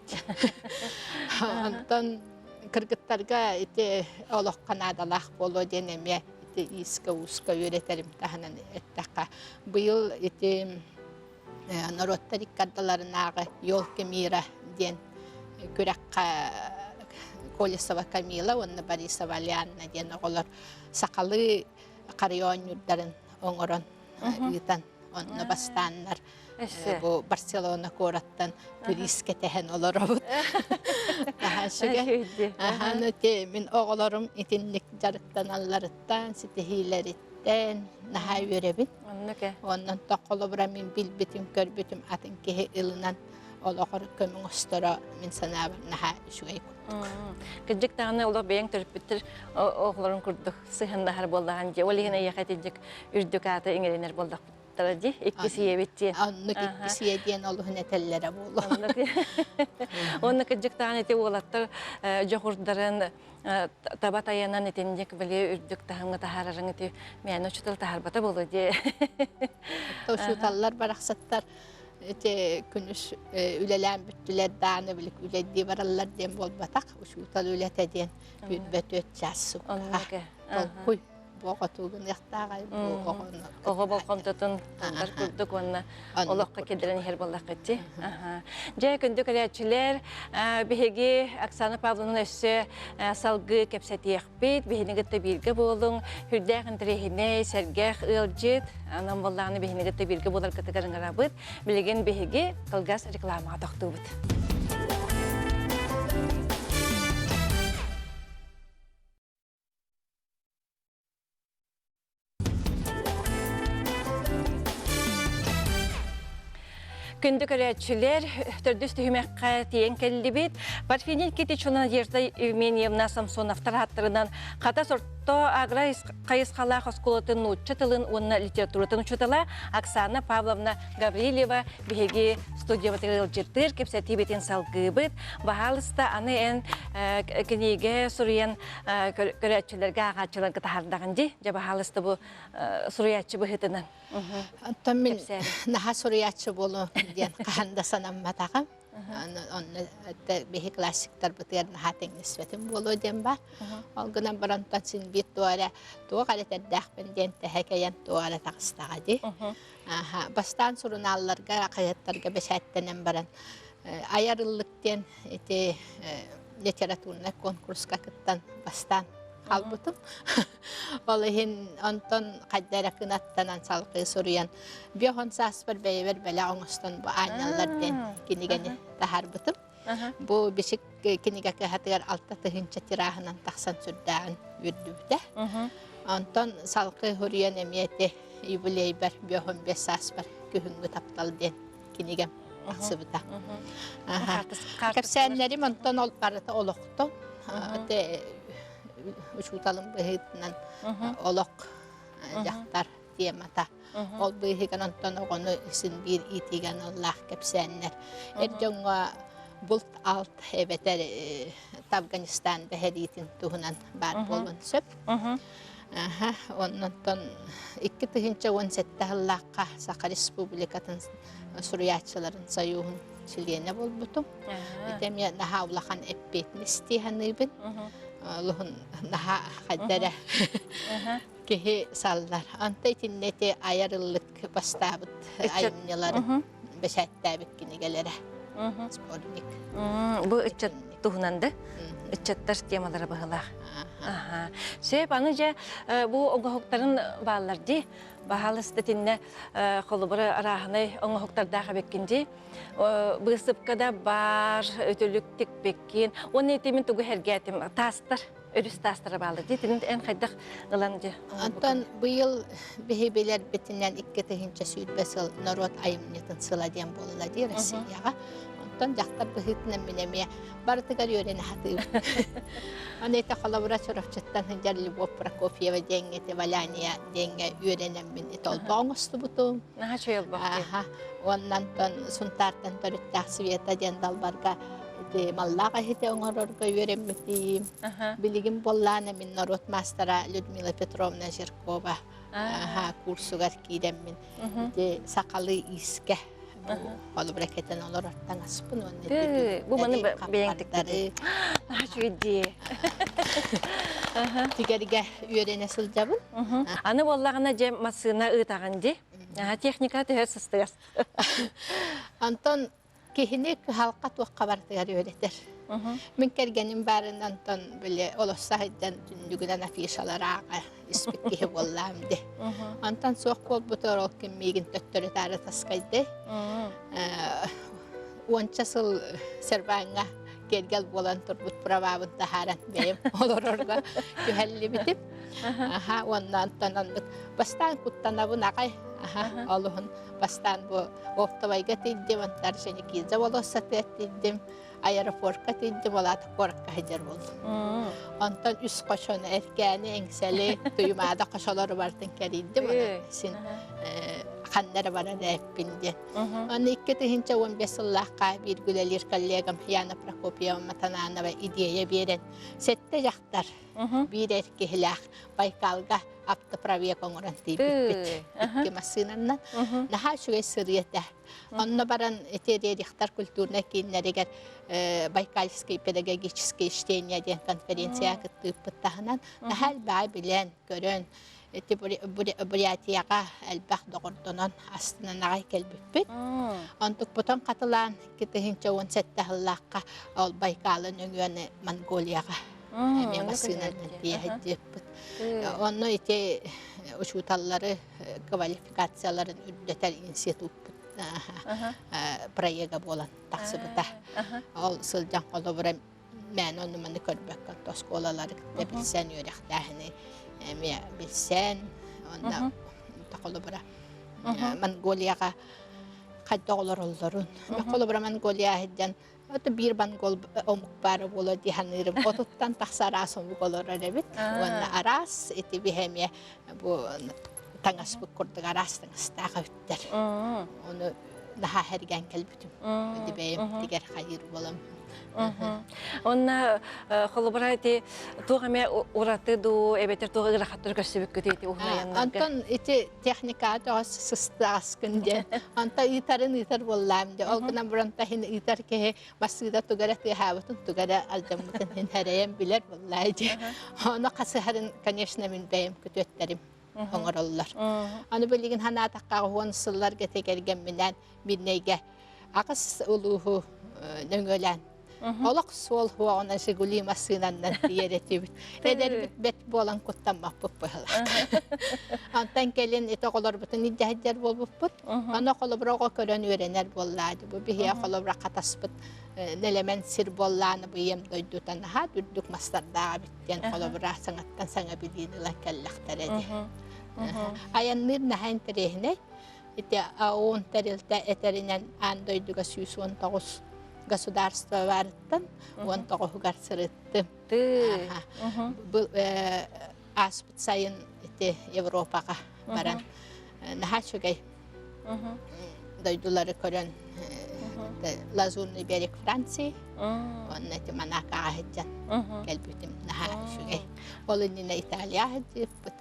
Speaker 4: Онтон кыргыттарга ити олоххо наадалаах буолуо диэн эмиэ ити иискэ-ууска үөрэтэрим таһынан эттэххэ, быйыл ити норуоттар иккардаларынааҕы «Елки мира» диэн күрэххэ Колесова Камила уонна Борисова Лианна диэн оҕолор сахалыы харыйа оонньуурдарын оҥорон ыытан онно бастааннар бу Барселона куораттан турист кэтэһэн олоробут. Наһаа үчүгэй. Аһааны мин оҕолорум итинник дьарыктаналларыттан, ситиһиилэриттэн наһаа үөрэбин.
Speaker 1: Оннук ээ.
Speaker 4: Онон холобура мин билбитим, көрбүтүм атын киһи ылынан олоҕор көмө оҥосторо мин санаабар наһаа үчүгэй курдук.
Speaker 1: Кырдьык даҕаны олох бэйэҥ төрөппүттэр оҕолорун курдук сыһыаннаһар буоллаҕын дии. Ол иһин эйиэхэ итинник үрдүк ааты иҥэринэр буоллахпыттара дии. Иккис ийэбит диэн.
Speaker 4: Оннук иккис ийэ диэн олуһун этэллэрэ буолуо.
Speaker 1: Онно кырдьык даҕаны ити уолаттар дьоҕурдарын таба тайанан итинник били үрдүк таһымҥа таһаарарыҥ ити мээнэ учуутал таһаарбата буолуо дии.
Speaker 4: Учууталлар барахсаттар ити күнүс үлэлээн бүттүлэр дааны били үлэлии бараллар диэн буолбатах. Учуутал үлэтэ диэн 24 час сукка. Толкуй бу оҕотуугун ыахтааҕай бу оҕону
Speaker 1: оҕо болҕомтотун тыллар курдук уонна олоххо киллэрэн иһэр буоллаххытчи. Дьэ, күндү көрөөччүлэр, биһиги Оксана Павловна өссө салгыы кэпсэтиэхпит. Биһини кытта бииргэ буолуҥ. Үрдээх интэриэһинэй, сэргэх ыалдьыт. Онон буоллаҕына биһини кытта бииргэ буоларгытыгар ыҥырабыт. Билигин биһиги кылгас рекламаҕа тохтуубут. Күндү көрөөччүлэр, төрдүс түһүмэххэ тиийэн кэллибит. Парфений Никитич уонна Надежда Евменьевна Самсоновтар ааттарынан Хатас Томто агро хайысхалаах оскуолатын нуучча тылын уонна литературатын учуутала Оксана Павловна Гаврильева биһиги студиябытыгар ыалдьыттыыр кэпсэтиибитин салгыыбыт. Баһаалыста аны эн кинигэ суруйан көрөөччүлэргэ ааҕааччыларга таһаардаҕын дии. Дьэ баһаалыста бу суруйааччы быһыытынан.
Speaker 4: Оттон мин наһаа суруйааччы буолуом диэн хаһан да санамматаҕым. Онно биһи классиктарбытыгар наһаа тэҥнэспэтим буолуо диэн баар. Ол гынан баран син биир туох эрэ туох эрэ тэрдээхпин диэн тэһэ кэйэн туох эрэ таҕыстаҕа дии. Бастаан сурунаалларга, хаһыаттарга бэчээттэнэн баран айар ыллык диэн ити литературнай конкурска кыттан бастаан хаалбытым. Ол иһин онтон хайда эрэ кынаттанан салгыы суруйан биохон сааспар бэйэбэр бэлэх оҥостон бу аанньаллар диэн кинигэни таһаарбытым. Бу бичик кинигэ кыһатыгар 6000 тираһынан тахсан сүрдээҕин үөрдүбүтэ. Онтон салгыы суруйан эмиэ ити юбилейбар биохон бес сааспар күһүҥҥү таптал диэн кинигэм тахсыбыта. Кэпсээннэрим онтон ол барыта олохтон учууталым быһыытынан олох дьахтар темата. Ол быыһыгар онтон оҕону син биир иитиигэ аналлаах кэпсээннэр. Эр дьоҥҥо булт-алт эбэтэр Афганистан бэһэриитин туһунан баар буолуон сөп. Оннонтон 2017 сыллаахха Саха Республикатын суруйааччыларын сойууһун чилиэнэ буолбутум. Ити эмиэ наһаа улахан эппиэтинэс дии саныыбын. Олуһун наһаа хайда эрэ киһи саллар. Онто итиннэ ити айар ыллык бастаабыт айымньыларын бэчээттээбит кинигэлэрэ. Сборник.
Speaker 1: Бу ыччат туһунан да ыччаттар темалара быһылаах. Сөп, аны дьэ бу оҥоһуктарын бааллар дии. Баһаалыста итиннэ холобура арааһынай оҥоһуктардаах эбиккин дии. Быысыпка да бар, үтүлүк тикпиккин. Уонна ити мин тугу сэргээтим, таастар, өрүс таастара бааллар дии. Итини эн хайдах ылан дьэ
Speaker 4: Онтон быйыл биһи билэрбитинэн 2020 сыл норуот айымньытын сыла диэн буолла дии Россияҕа. Онтон дьахтар быһыытынан мин эмиэ барытыгар үөрэнэ сатыыбын. Аны ити холобура Чурапчыттан сылдьар Любовь Прокофьева диэҥҥэ ити валяния диэҥҥэ үөрэнэммин ити олбох оҥостубутум.
Speaker 1: Наһаа үчүгэй олбох дии.
Speaker 4: Аха. Уонна онтон Сунтаартан төрүттээх Света диэн далбарга ити маллаах эһити оҥорорго үөрэммитим. Билигин буоллаана мин норуот маастара Людмила Петровна Жиркова курсугар киирэммин ити сахалыы иискэ холобура кэтэн олорор таҥаспын уонна
Speaker 1: бу маны бэйэҥ тиктэрий үчүгэй
Speaker 4: тигэргэ үөрэнэ сылдьабын.
Speaker 1: Аны буоллаҕына дьэ массыына ыытаҕын дии. Техника төһө сыстыгас.
Speaker 4: Антон киһини кыһалҕа туохха барытыгар үөрэтэр. Мин кэргэним баарын онтон били олосса сылдьан түннүгүнэн афишалар ааҕа испит киһи буоллаам дии. Онтон суох буолбутугар ол ким миигин төттөрү-таары таскайды. Уонча сыл сербааҥҥа киэргэл буолан турбут правабын таһааран бэйэм олорорго күһэллибитим. Аха, уонна онтон оннук бастаан куттанабын аҕай. Аха, олуһун Бастаан бу оптовайга тиийдим, онтон Шеникидзе болуоссатыгар тиийдим, аэропортка тиийдим, ол аата куоракка сылдьар буоллум. Онтон үс хочону Эркээни, Эҥсэли, Туймаада хочолору барытын кэрийдим, онон син ханна эрэ барар эппин диэн. Аны 2015 сыллаахха биир үлэлиир коллегам Яна Прокопьева Матананова идея биэрэн, сэттэ дьахтар биир эр киһилээх Байкалга автопробег оҥорон тиийбиппит икки массыынанан. Наһаа үчүгэй сырыы этэ. Онно баран ити Рерихтар культурнай кииннэригэр Байкальский педагогическое чтение диэн конференция кыттыыппыт таһынан наһаа элбэҕи билэн, көрөн, ити Бурятияҕа элбэх доҕордонон астынан аҕай кэлбиппит. Онтукпутун хатылаан 2017 сыллаахха ол Байкалы нөҥүөнү Монголияҕа эмиэ массыынанан тиэһэддиэппит. Онно ити учууталлары квалификацияларын үрдэтэр институппут проега буолан тахсыбыта. Ол сылдьан холобура мээнэ ону маны көрбөккө оскуолалары кытта билсэн үөрэхтээһини эмиэ билсэн онно холобура Монголияҕа хайдах олороллорун холобура Монголия сылдьан. Это биир монгол омук баара буолуо дии саныырым. Отуттан тахса араас омук олорор эбит. Уонна араас ити биһи эмиэ бу таҥаспыт курдук араас таҥастаах эбиттэр. Ону наһаа хэргээн кэлбитим. Ити бэйэм тигэр хайыыр буолам.
Speaker 1: Онна холобура ити туох эмэ ураты дуу эбэтэр туох ыарахаттары көрсүбүккүт ити уһун айаннарга?
Speaker 4: Антон ити техникаҕа тоҕо сыстаҕаскын диэн. Онто ыытарын ыытар буоллаам дии. Ол гынан баран таһын ыытар киһи массыына туга эрэ тыаһаабытын, туга эрэ алдьаммытын иһин эрэйэн билэр буоллаа дии. Ону хасыһарын, конечно, мин бэйэм күтүөттэрим оҥороллор. Аны билигин санаатахха уон сылларга кэргэмминээн Мирнэйгэ аҕыс улууһу нөҥүөлээн олох суол хуоҕунан Жигули массыынаннан тиийэр этибит. Эдэрбит бэт буолан куттаммаппыт быһылаах. Онтон кэлин ити оҕолорбутун илдьэһиддэр буолбуппут. Аны холобура оҕо көрөн үөрэнэр буоллаа. Бу биһиэ холобура хатаспыт нэлэмэн сир буоллааны бу ийэм дойдута наһаа үрдүк мастардаах эбит диэн холобура саҥаттан саҥа билиини ылан кэллэхтэрэ дии. Айанныыр наһаа интэриэһинэй. Ити АОН тэрилтэ этэринэн аан дойдуга 119 государство баарыттан 19-угар сырыттым. Ааспыт сайын ити Европаҕа баран наһаа үчүгэй дойдулары көрөн Лазурный берег Франции уонна ити Монакоҕа сылдьан кэлбитим наһаа үчүгэй. Ол иннинэ Италияҕа сылдьыбыппыт.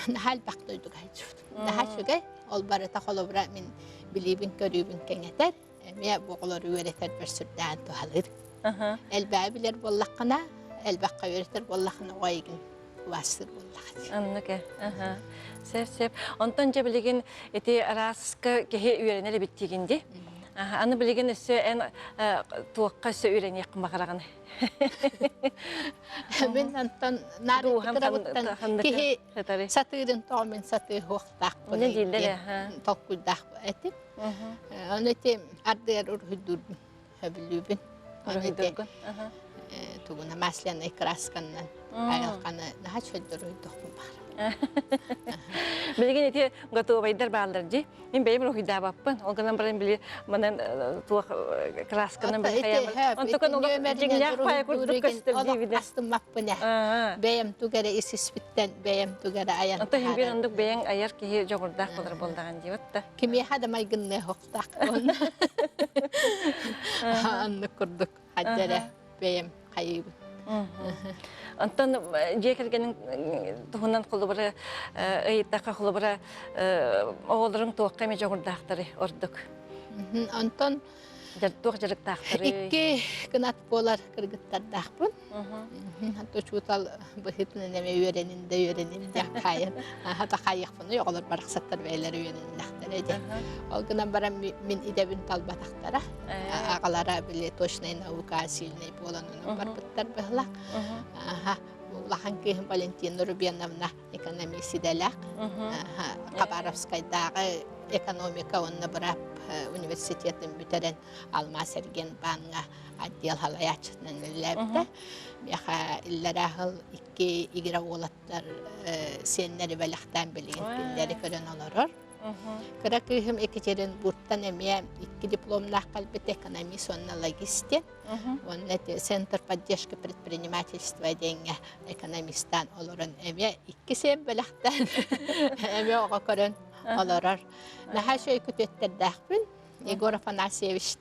Speaker 4: Наһаа элбэх дойдуга сылдьыбытым. Наһаа үчүгэй. Ол барыта холобура мин билиибин-көрүүбүн кэҥэтэр, эмиэ бу оҕолору үөрэтэрбэр сүрдээн туһалыыр. Элбэҕи билэр буоллаххына, элбэххэ үөрэтэр буоллаххына оҕо эйигин убаастыыр буоллаҕа.
Speaker 1: Оннук ээ. Сөп, сөп. Онтон дьэ билигин ити арааска киһи үөрэнэр эбит диигин дии. Аны билигин өссө эн туохха өссө үөрэниэххин баҕараҕын?
Speaker 4: Мин онтон наар кырабыттан киһи сатыырын тоҕо мин сатыыһуохтаахпын диэн толкуйдаах этим. Ону ити ардыгар уруһуйдуурбун сөбүлүүбүн.
Speaker 1: Уруһуйдуургун?
Speaker 4: Тугуна масляный красканнан айылҕаны наһаа чөлдөр уруһуйдуохпун баҕарабын.
Speaker 1: Билигин ити готовайдар бааллар дии. Мин бэйэм уруһуйдаабаппын. Ол гынан баран били манан туох красканан били хайабын. Онтукан олох дьиҥнээх паайа курдук көстөр диибинэ.
Speaker 4: Астыммаппын ээ. Бэйэм тугу эрэ ис испиттэн бэйэм тугу эрэ айан
Speaker 1: Онто иһин биир оннук бэйэҥ айар киһи дьоҕурдаах болар буоллаҕын дии да.
Speaker 4: Кимиэхэ да майгынныа суохтаах. Оннук курдук хадьара бэйэм хайыыбын.
Speaker 1: Онтон дьиэ кэргэниҥ туһунан холобура ыйыттахха холобура оҕолоруҥ туохха эмэ дьоҕурдаахтары ордук?
Speaker 4: Онтон
Speaker 1: туох дьарыктаахтары?
Speaker 4: Икки кынат буолар кыргыттардаахпын. Учуутал быһыытынан эмэ үөрэнин да үөрэнин да хаайан хата хаайыахпын оҕолор барахсаттар бэйэлэрэ үөрэннэхтэрэ дии. Ол гынан баран мин идэбин талбатахтара. Аҕалара били точная наука сильный буолан онон барбыттар быһылах. Улахан кыыһым Валентина Рубеновна экономист идэлээх. Хабаровскайдааҕы экономика уонна быраап университетын бүтэрэн Алмаас Эргенбааҥҥа отдел салайааччытынан үлэлээбитэ. Миэхэ иллэрээ сыл икки игирэ уолаттар сиэннэри бэлэхтээн билигин кинилэри көрөн олорор. Кыра кыыһым Екатеринбургтан эмиэ икки дипломнаах кэлбит экономист уонна логист диэн. Уонна Центр поддержки предпринимательства диэҥҥэ экономистаан олорон эмиэ икки сиэн бэлэхтээн эмиэ оҕо көрөн олорор. Наһаа үчүгэй күтүөттэрдээхпин. Егор Афанасьевич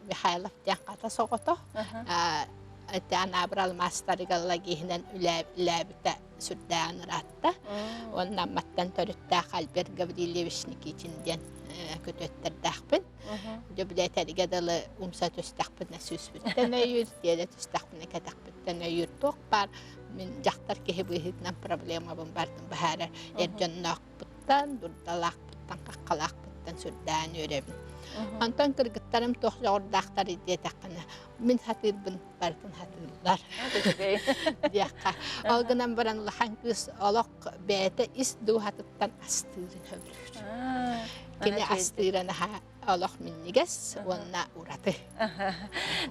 Speaker 4: Михайлов диэн хата соҕото Анаабыр алмаастарыгар логиһынан үлэлээбитэ сүрдээҕин ыраатта. Уонна Амматтан төрүттээх Альберт Гаврильевич Никитин диэн күтүөттэрдээхпин. Дьэ билэтэргэ дылы умса түстэхпинэ сүүспүттэн өйүүр, тиэрэ түстэхпинэ кэтэхпиттэн өйүүр туох баар мин дьахтар киһи быһыытынан проблемабын бардым быһаарар эр дьонноохпуттан, дурдалаахпыттан, хаххалаахпыттан сүрдээн үөрэбин. Онтон кыргыттарым туох дьоҕурдаахтар диэтэххинэ, мин сатыырбын барытын сатыыллар диэххэ. Ол гынан баран улахан кыыс олох бэйэтэ ис дууһатыттан астыырын сөбүлүүр. Кини астыыра наһаа олох минньигэс уонна ураты.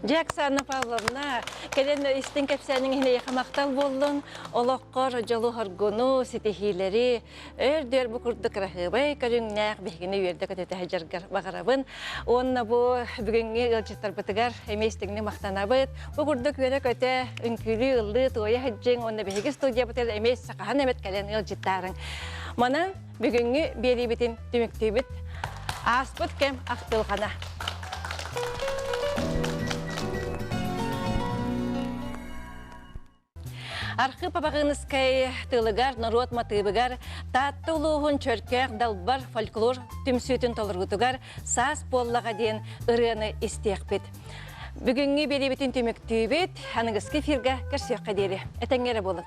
Speaker 1: Дьэ, Оксана Павловна, кэлэн истиҥ кэпсээниҥ иһин эйиэхэ махтал буоллун. Олоххор дьолу-соргуну, ситиһиилэри, өр-дөр бу курдук кыраһыабай көрүҥнээх биһигини үөрдэ-көтүтэ сылдьаргар баҕарабын. махтанабын. Уонна бу бүгүҥҥү ыалдьыттарбытыгар эмиэ истиҥник махтанабыт. Бу курдук үөрэ-көтө, үҥкүүлүү, ыллыы, туойа сылдьыҥ уонна биһиги студиябытыгар эмиэ сахаһан эмэт кэлэн ыалдьыттаарыҥ. Манан бүгүҥҥү биэриибитин түмүктүүбүт. Ааспыт кэм ахтылҕана. Архыып Абаҕыыныскай тылыгар, норуот матыыбыгар Таатта улууһун Чөркөөх Далбар фольклор түмсүүтүн толоруутугар Саас буоллаҕа диэн ырыаны истиэхпит. Бүгүҥҥү биэриибитин түмүктүүбүт. Аныгыскы эфиргэ көрсүөххэ диэри. Этэҥҥэ эрэ буолуҥ.